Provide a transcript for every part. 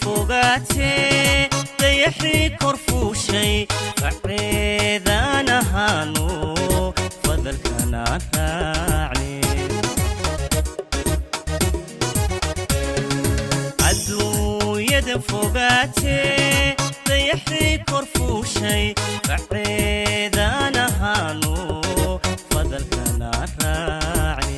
Fogaatee dayaxii kor fuushay, faceedaan ahaano fadalkanaan raacne. Adduunyada fogaatee dayaxii kor fuushay, faceedaan ahaano fadalkanaan raacne.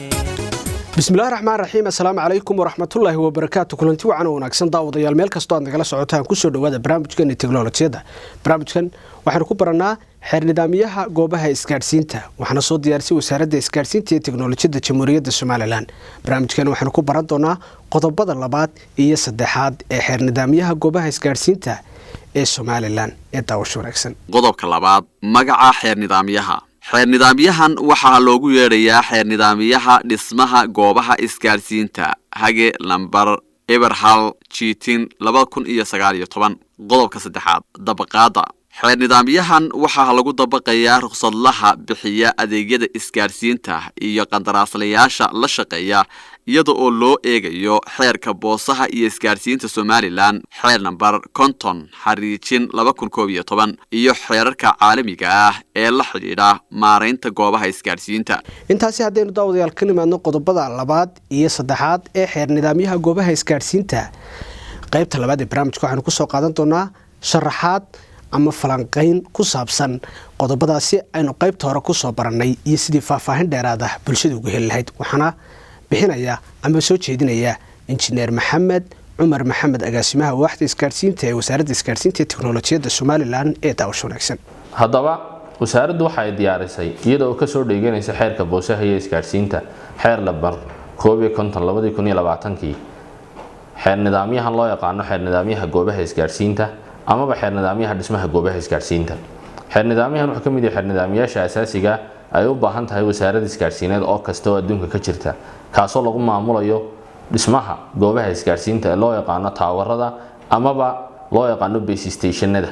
Bismillahi raxmaan raxiim. Assalaamu calaykum waraxmatullaahi wabarakaatu. Kulanti wacan oo wanaagsan, daawadayaal, meel kastoo aad nagala socotaan, kusoo dhawaada barnaamijkeena teknolojiyadda. Barnaamijkan waxaanu ku barannaa xeer nidaamyaha goobaha isgaadhsiinta, waxaana soo diyaarisay Wasaaradda Isgaadhsiinta iyo Teknolojiyadda Jamhuuriyadda Somalilan. Barnaamijkan waxaanu ku baran doonaa qodobada labaad iyo saddexaad ee xeer nidaamyaha goobaha isgaadhsiinta ee Somalilan. Ee daawasho wanaagsan. Qodobka labaad, magaca xeer nidaamyaha. Xeer nidaamyahan waxaa loogu yeedhayaa xeer nidaamyaha dhismaha goobaha isgaadhsiinta, hage lambar 0 1-2019. Qodobka saddexaad, dabaqaadda. Xeer nidaamyahan waxaa lagu dabaqayaa ruqsadlaha bixiya adeegyada isgaadhsiinta iyo qandaraaslayaasha la shaqeeya, iyada oo loo eegayo xeerka boosaha iyo isgaadhsiinta Somalilan, xeer nambar 50-2011, iyo xeerarka caalamiga ah ee la xidhiidha maaraynta goobaha isgaadhsiinta. Intaasi haddaynu, daawadayaal, ka nimaadno qodobada labaad iyo saddexaad ee xeer nidaamyaha goobaha isgaadhsiinta, qaybta labaad ee barnaamijka waxaanu kusoo qaadan doonaa sharaxaad ama falanqayn ku saabsan qodobadaasi aynu qaybta hore kusoo barannay iyo sidii faahfaahin dheeraad ah bulshada uga heli lahayd. Waxaana bixinaya ama soo jeedinaya Injineer Maxamed Cumar Maxamed, agaasimaha waaxda isgaadhsiinta ee Wasaaradda Isgaadhsiinta ee Teknolojiyadda Somalilan. Ee daawasho wanaagsan. Haddaba, wasaaraddu waxa ay diyaarisay, iyada oo kasoo dheeganaysa xeerka boosaha iyo isgaadhsiinta, xeer lambar 51/2020-kii, xeer nidaamyahan loo yaqaano xeer nidaamyaha goobaha isgaadhsiinta amaba xeer nidaamyaha dhismaha goobaha isgaadhsiinta. Xeer nidaamyahan wuxuu ka mid yahay xeer nidaamyaasha asaasiga ay u baahan tahay wasaaradda isgaadhsiineed oo kasta oo adduunka ka jirta, kaasoo lagu maamulayo dhismaha goobaha isgaadhsiinta ee loo yaqaano taawarada amaba loo yaqaano base stationada.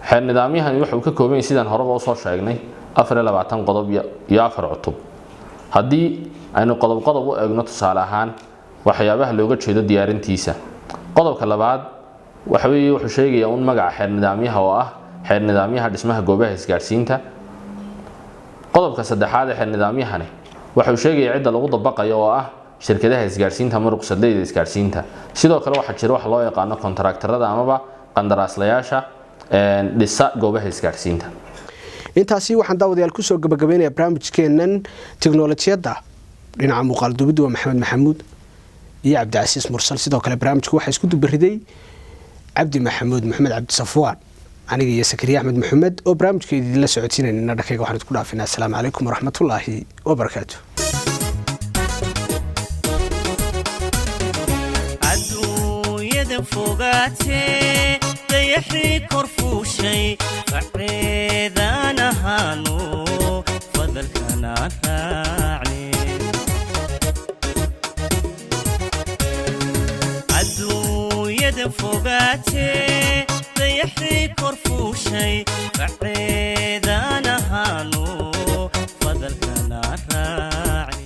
Xeer nidaamyahani wuxuu ka kooban yahay, sidaan horeba usoo sheegnay, 24 qodob iyo 4 cutub. Haddii aynu qodob qodob u eegno, tusaale ahaan waxyaabaha looga jeedo diyaarintiisa, qodobka labaad waxa weeye wuxuu sheegayaa un magaca xeer nidaamyaha, oo ah xeer nidaamyaha dhismaha goobaha isgaadhsiinta. Qodobka saddexaad ee xeer nidaamyahani waxau sheegayaa cidda lagu dabaqayo, oo ah shirkadaha isgaadhsiinta ama ruqsadleyda isgaadhsiinta. Sidoo kale waxaa jira waxa loo yaqaano kontraktarada amaba qandaraaslayaasha dhisa goobaha isgaadhsiinta. Intaasi waxaan, daawadayaal, kusoo gabagabeynaya barnaamijkeennan teknolojiyadda. Dhinaca muuqaal duubidda waa Maxamed Maxamuud iyo Cabdicasiis Mursal. Sidoo kale barnaamijku waxaa isku dubariday Cabdi Maxamuud Maxamed Cabdisafwaan. Aniga iyo Sakariya Axmed Maxamed oo barnaamijka idinla socodsiinayna, dhankayga waxaan idku dhaafinaa asalaamu calaykum waraxmatullaahi wabarakaatu. Adduunyada fogaatee dayaxii kor fuushay, faceedaan ahaano fadalkanaan raacne. Adduunyada fogaatee dayaxii kor fuushay, faceedaan ahaano fadalkanaan raacne.